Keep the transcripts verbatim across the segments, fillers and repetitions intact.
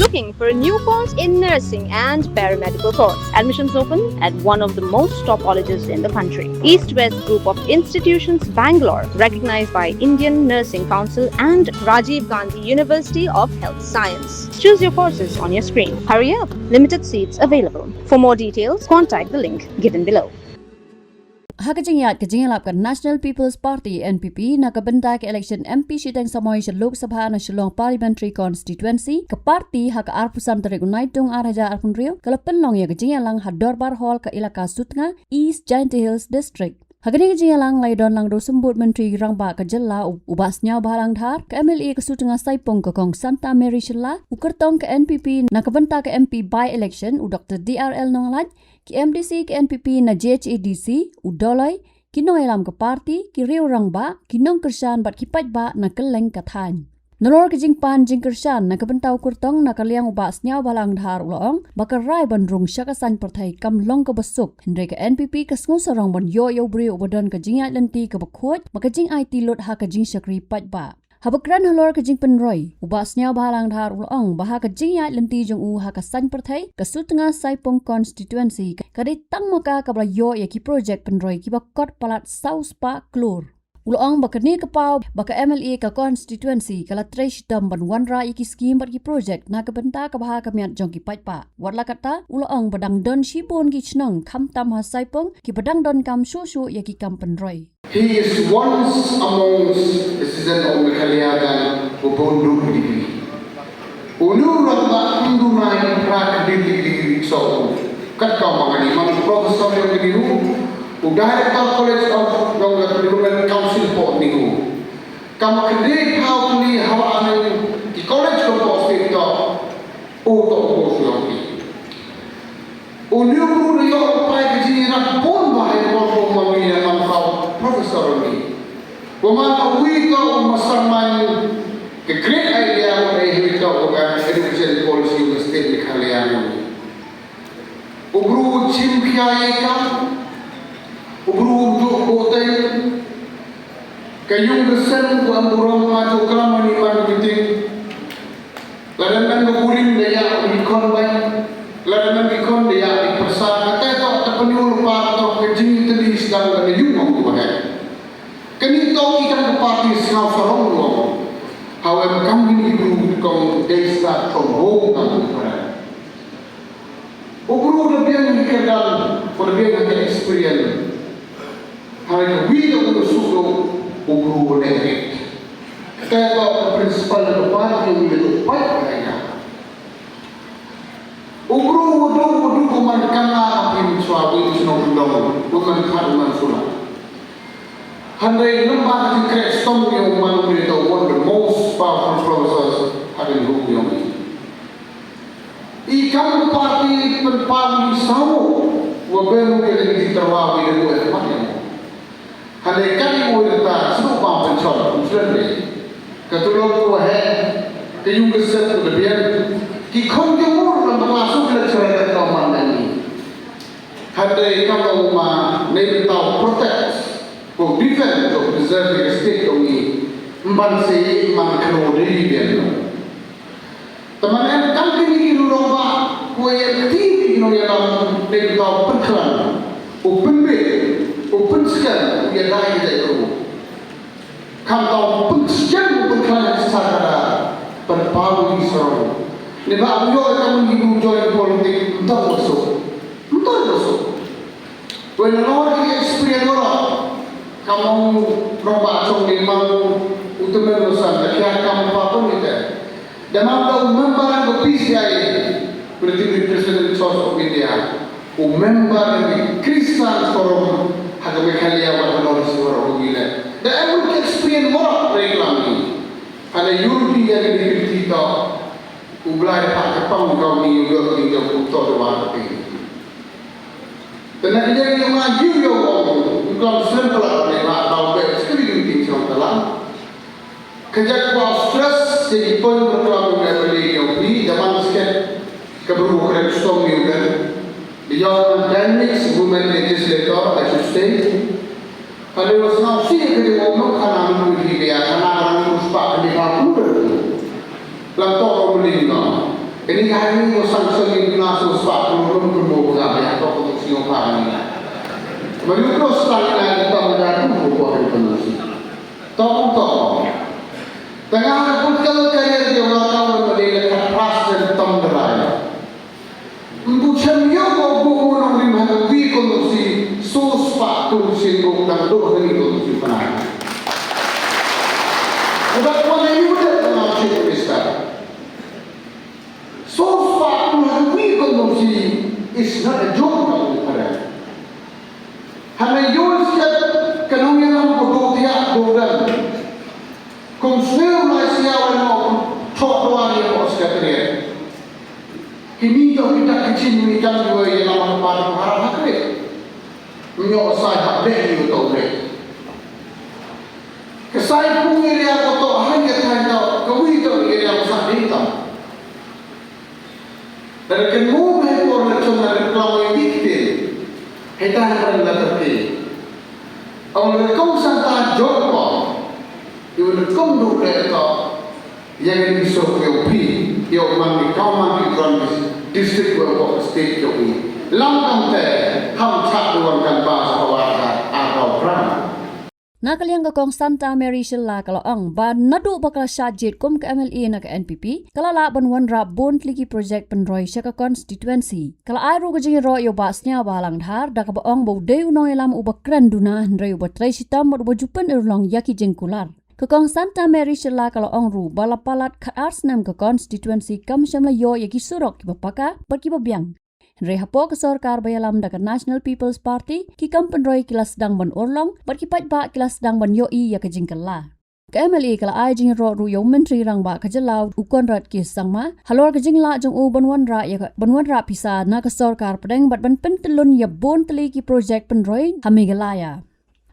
Looking for a new course in nursing and paramedical course? Admissions open at one of the most top colleges in the country. East West Group of Institutions, Bangalore, recognized by Indian Nursing Council and Rajiv Gandhi University of Health Science. Choose your courses on your screen. Hurry up, limited seats available. For more details, contact the link given below. Ha ka jingïaid ka jingïalap ka National People's Party, N P P, na ka bynta ka election M P shiteng samoi sha Lok Sabha na Shillong Parliamentary Constituency, ka party ha ka arphew san tarik u Naitung ar hajar arphew hynriew ka la pynlong ïa ka jingïalang ha Dorbar Hall ka ilaka Sutnga, East Jaintia Hills District. Ha kane ka jingïalang la ïadon lang da u Symbud Myntri Rangbah ka jylla u, u Bah Sniawbhalang Dhar, ka M L A ka Sutnga Saipung ka Kong Santa Mary Shylla, u kyrtong ka N P P na ka bynta ka M P by-election u Doctor D R L Nonglait, ki M D C ka N P P na J H A D C, u Doloi, ki nongïalam ka party, ki riew rangbah, ki nongkyrshan bad ki paidbah na kylleng ka thaiñ. Nalor ka jingpan jingkyrshan na ka bynta u kyrtong na ka liang u Bah Sniawbhalang Dhar u la ong ba ka rai ban rung sha ka saiñ pyrthei kam long kaba suk, hynrei ka N P P ka sngewsarong ban ïoh ïa u briew uba don ka jingïaid lynti kaba khuid bad ka jingaiti lut ha ka jingshakri paidbah. Haba kren halor ka jingpynroi, u Bah Sniawbhalang Dhar u la ong ba ha ka jingïaid lynti jong u ha ka saiñ pyrthei, ka Sutnga Saipung Constituency ka dei tang ma ka kaba la ïoh ïa ki projek pynroi kiba kot palat saw spah klur. U la ong ba kane ka paw ba ka M L A ka constituency ka la trei shitom ban wanrah ïa ki skim bad ki projek na ka bynta ka bha ka miat jong ki paidbah. Wat la katta, u la ong ba dang don shibun ki shnong khamtam ha Saipung kiba dang donkam shuh shuh ïa ki kam pynroi. He is once amongst the citizen of Meghalaya dan u bun du degree. U nu rang ba ndu na i pra ka degree degree so. Kat ka ma ni man professor yang di u. U director College of Nonga Development Council po ni u. Kam ka di pau ni hawa ane di college ko po state to. U to ko so. U ni u bru na ïoh pai ka jingïarap bun ba hai por ko ma ngi ïa man kau professor ni. Wa man ka wi ka u ma sarman ka great idea ko dei wi ka u ka education policy u state Meghalaya ni. U bru u chim khia ïa ka. U bru u duk ko tei. Ka yung ka sen ko am burom ma jo klam ni man meeting. Lada men ba burim da ïa u dei khon bai. Lada men dei khon da ïa u dei pyrsa. Kata to ta pynïu lypa to ka jingtylli sdang da ïung ong tu ba. Kani to i kan ka party sngewsarong ruh. However, kam kini bru kong dei sta from home kam tu ba. U bru da biang ki kyrdan, u da biang ki experience. Hynrei ka wi da u da suk da u bru u leh rit. Kata ka principal da ka party u da u pait ka ïa. U bru u du u du ko man kana a pin chwa wi chno dong, u man khat u man sula. Hynrei lem ba ka jingkret stom ïa u man u da one of the most powerful professors ha ka ri yong i. I kam party pynpaw i saw wa ben u ïa ki tyrwa wi da u eh mat ïa mo. Hynrei ka i u ïa ta shu ba pynchon u slen ri. Ka tulong ko he ka yung ka set u da bian. Ki khon ki mur na ba la shu ka lecturer ka man na ni. Hynrei ka ma u ma nei bynta u protect, u defend, u preserve ïa ka state jong ngi. Mban se i man khro dei bian. Te man em kam kini ki rurong ba, ko ïa kti ki nongïalam, dei bynta u pynkhlaiñ, u pynbeit, u pynskhem, u ïadei ïadei ruh. Khamtam u pynskhem, u pynkhlaiñ sa ka da pynpaw ïa ki sarong. Ni ba u ïoh ïa ka mun ki bu join politik, ym don ba suk. Ym don ba suk. Wen nor ki experience nor. Ka ma u nong ba chong ni ma u tymmen ba san, da khia kam pa pun ni te. Da ma da u member ka P C I, President Church of India. U member ni Christian Forum, ha ka Meghalaya wa nor si wa ro gile. Da em ki experience nor reklam ni. Hana unity ya ni unity to. U Blai da pa ka pang kau ni u yor ni jong u to da wa ka pe. Te na ka liang ïa nga ïa u ong, u klam snem pala ne nga dau beh skri ïa u ding chong talang. Ka jaitbynriew Australia ïa ki pon ba klam u ngai beli ïa u ni da man sket ka bru ka rem stong ïa u kan. Ïa u dynamics women legislator, I should say. Ka dei wa sngewsih ka dei wa mut khana mynta hi ka ïa khana ka rang u spah ka dei ka pur. Lam tok ka mling ka. Kane ka highway ka sanction ïa ki na shu spah klur rum kum ba ka ba ïa ka ka shu pha ni. Ba yu ko stang na ki tam da tu ko ko ko ni. Tong tong. Tengah political career dia orang tahu dah dia lekat pas dan tam derai. Empu chem yo ko bu nong rim ha ka wi ko si shu spah tu sin ko dang do ha ni ko si pernah. Udah ko ni udah ko chief minister. Shu spah tu ha ka wi ko si is not a joke, no, para. Hana ïoh siat ka nongïalam ka duk thiah duk dang. Kum sniew lai siaw ano thoh duar ïa ka secretariat. Kini to kita kichin ni kan dua ïalam ka party harap hakrit. Nyo sai hak deh ïa to deh. Ka sai pung area ko to han ka thai to ka wi to area ko sa ding tam. Dari kan mu bai por na chon na reklam ïa ki kti. Heta han la terke. Ong le kong santa jong ko. Yu le kong du le to. Ïa ngi so ke pi. Yu man ki kau man ki kron district ko ko state ko pi. Lam kam te ham chak duan kan ba sa wa ka a kau pran. Na ka liang ka Kong Santa Mary Shylla ka la ong ba naduh ba ka la shah jied kum ka M L A na ka N P P, ka la lah ban wanrah bun tylli ki project pynroi sha ka constituency. Ka la ai ruh ka jingïaroh ïa u Bah Sniawbhalang Dhar da kaba ong ba u dei u nongïalam uba kren duna hynrei uba trei shitom bad uba ju pynurlong ïa ki jingkular. Ka Kong Santa Mary Shylla ka la ong ruh ba la palat khatar snem ka constituency kam shym la ïoh ïa ki surok kiba paka bad kiba biang. Hynrei hapoh ka sorkar ba ïalam da ka National People's Party, ki kam pynroi ki la sdang ban urlong bad ki paidbah ki la sdang ban ïohi ïa ka jingkylla. Ka M L A ka la ai jingïaroh ruh ïa u Myntri Rangbah ka jylla u Conrad K Sangma halor ka jinglah jong u ban wanrah ïa ka, ban wanrah pisa na ka sorkar pdeng bad ban pyntyllun ïa bun tylli ki project pynroi ha Meghalaya.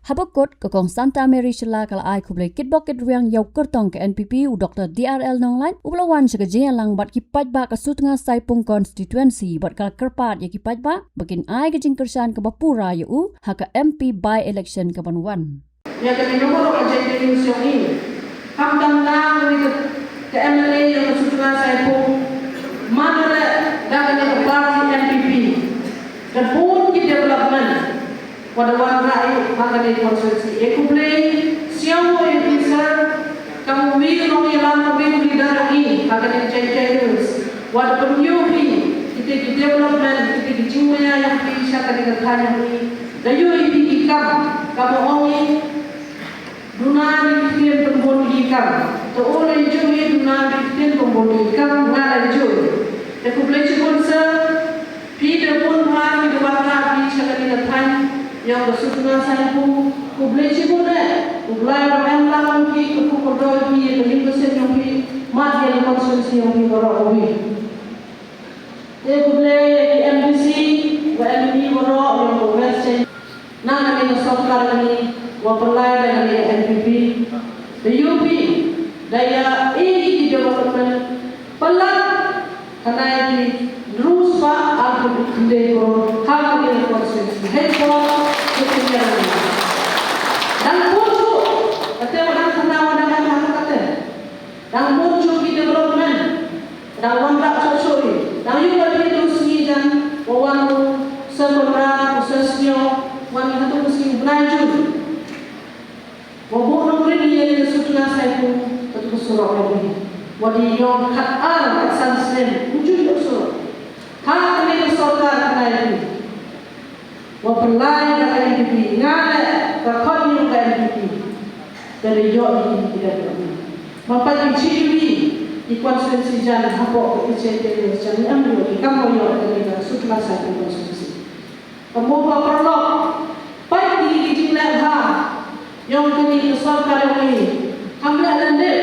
Haba kut ka Kong Santa Mary Shylla ka la ai khublei kitbok kitrwiang ïa u kyrtong ka N P P u Doctor D R L Nonglait uba la wan sha ka jingïalang bad ki paidbah ka Sutnga Saipung constituency bad ka la kyrpad ïa ki paidbah ba kin ai ka jingkyrshan kaba pura ïa u ha ka M P by-election kaban wan. Ïa kane ka baroh ka jingkyrmen jong i. Khamtam na kane ka, ka M L A ïa ka Sutnga Saipung. Mano le da kane ka party N P P. Da bun ki development. Wat da wanrah i ha kane ka constituency. E khublei sñiaw ïa phi sir. Kam u wi u nongïalam u wi u leader jong i ha kane ka Jaiñtia Hills. Wat da pynkiew phi kita ki development, kita ki jingmaïa jong phi sha kane ka thaiñ jong i. Da ïoh ïa phi ki kam, kaba ong i, duna dei ki ktien pynbun ki kam. Te u la ïoh ïa duna dei ki ktien pynbun ki kam, nga la ïoh. Te khublei shibun sir, phi da bun bha phi da wanrah phi sha kane ka thaiñ jong ka Sutnga Saipung. Khublei shibun eh, U Blai un em lang phi, ka kum kyrdoh phi ïa ka ïing ka sem jong phi, mat ïa ka constituency jong phi baroh kawei. Te khublei ïa ki M D C, wa M D C waroh, ïa ka West Jaiñtia. Na kane ka sorkar kane, wa pynlait da kane ka N P P. Da U P, da ïa i ki development. Palat, kane ki rus pa, arphew khyndai klur, ha kane ka constituency. Hei por, ki pynïaid. Dang bun shuh, kate wa dang khana wa dang khana kate. Dang bun shuh ki development. Dang wanrah shuh shuh i. Dang ïoh ba phi tu sngi jan, wa wan u Sir Conrad, u Sir Sniaw, wan ha tu sngi bnai Jun. Wa buh nongrim ïa ka Sutnga Saipung, ka tu surok lagi. Wa dei ïong khat ar, khat san snem, u ju ïoh surok. Ha kane ka sorkar kane. Wa pynlait da ka N P P, nga leh ka khot ïa ka N P P. Te da ïoh ïa ki development. Ma pat ki chi ïa ki constituency jan hapoh ka H I T jan ïa ki kam ïoh ïa ka Sutnga Saipung constituency. Ka mo ba paralok pat ki ki jingleh bha ïong kane ka sorkar ïong i. Kam leh lendeh.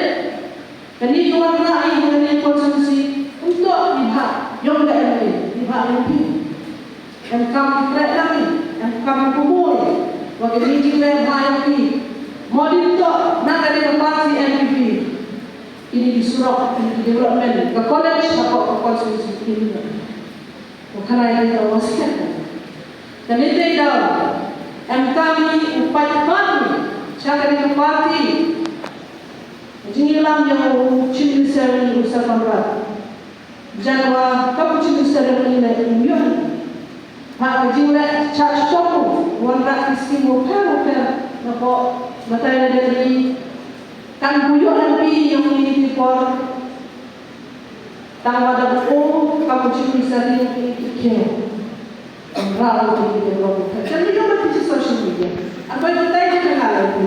Kane ka wanrah i ha kane ka constituency, um toh i bhah ïong ka M L A, i bhah ïong phi. Em kam treh lang i, em kam kumoi. Wa kane jingleh bha ïong phi. Mo dei toh na kane ka party N P P. Kine ki surok, kine ki development, ka college hapoh ka constituency kine. Wa kane ka wa siat. Kane te da em kam i u paidbah sha kane ka party. Jingïalam ïa u Chief Minister u Sir Conrad. Jan wa kam u Chief Minister jong ngi leh, u ïoh ha ka jingleh shah shitom u wanrah ki skim bapher bapher napoh Maternity Ward. Kan u ïoh M P jong ngi ki por, tang wa da u kam u Chief Minister jong ngi ki kiew. Ra u ki develop. Kan ïoh ba ki social media. Apa ïoh tai ki na la ki.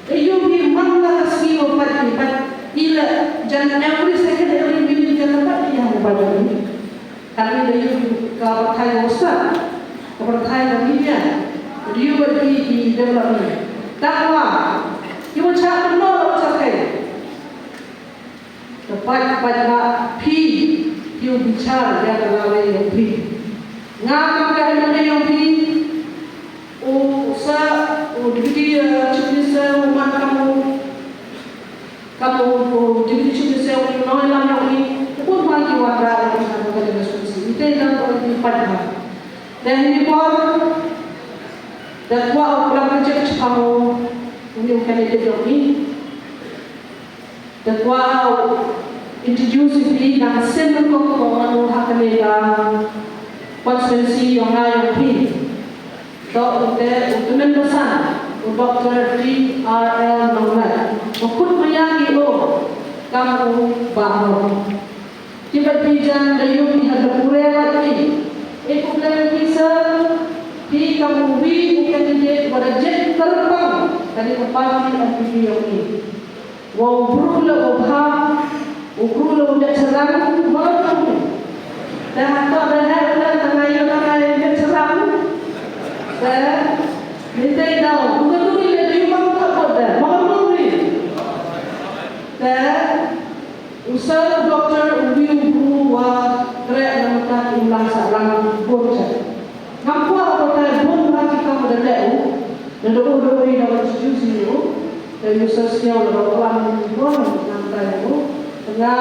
Te ïoh ki man la ka skim bapher bapher. Ila jan every second, every minute jan bapher ïa u ba ïoh. Kane da ïoh ka pyrthei WhatsApp, ka pyrthei ka media, da ïoh bad ki, ki development. Tang wa, ki wan shah kumno la wan shah kai. Ka pait, pait ba phi, phi u bichar ïa ka lawei jong phi. Nga kam ka MLA jong phi, u sa, u Deputy, eh, Chief Minister, u man kam u Kam u, u Deputy Chief Minister u nongïalam jong ngi, u bun ba ki wanrah ïa ka constituency. Te dang ko ki pat ba. Te hynne por, da kwah u klam ka jingkyrmen shaphang u, une u candidate jong ngi. Da kwah u introduce ïa phi dang shen ko ko ko ha kane ka constituency jong nga jong phi. To u te u tymmen basan, u Doktor D R L Nonglait. U kut maya ki o kam u bahor. Ki bad ki jan da ïoh ki ha da pure wat ki. E ku blem ki sa, ki kam u wi u candidate wa da jet kyrpang ka dei ka party NPP jong ngi. Wa u bru la u bha, u bru la u dep serang, wa u bru. Te hato da heh u la tang aïu tang aïu dep serang. Te, ni te dau, u ka duri le di bang ka bot de, wa u bru ni. Te, u sir u doktor u wi u bru wa treh na mata ki u lang sah lang bot de. Ngam kwah ba tai bun ha ki kam da leh u, da da u da u da u seduce u, da u sa sñiaw da ba wan bun ngam tai u. Nga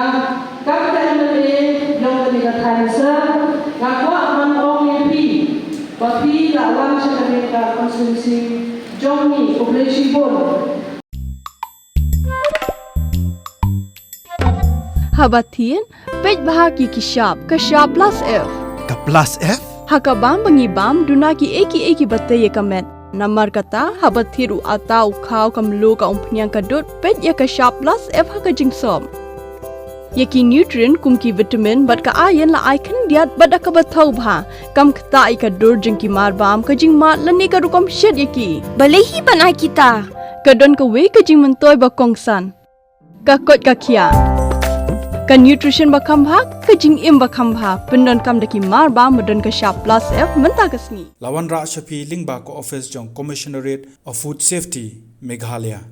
kam ka MLA jong ka ni ka thaiñ sa, nga kwah ban ong ïa phi, ba phi la wan sha ka ni ka constituency jong ngi, khublei shibun. Haba thied, peit bha ki ki shap, ka shap plus F. Ka plus F? Ha ka bam ba ngi bam, duna ki ei ki ei kiba tei ïa ka met. Namar kata, haba thied u atta u khaw ka mluh ka umphniang ka dud, peit ïa ka shap plus F ha ka jingsop. Ïa ki nutrient kum ki vitamin bad ka iron la ai khyndiat bad da kaba thaw bha. Kam ktah ïa ka dur jong ki mar bam, ka jingmad lane ka rukom shet ïa ki. Balei hi ban ai kita? Ka don kawei ka jingmyntoi ba kongsan. Ka koit ka khiah. Ka nutrition ba kham bha, ka jingim ba kham bha, pyndonkam da ki mar bam ba don ka shap plus F mynta ka sngi. La wanrah sha phi lyngba ka office jong Commissionerate of Food Safety, Meghalaya.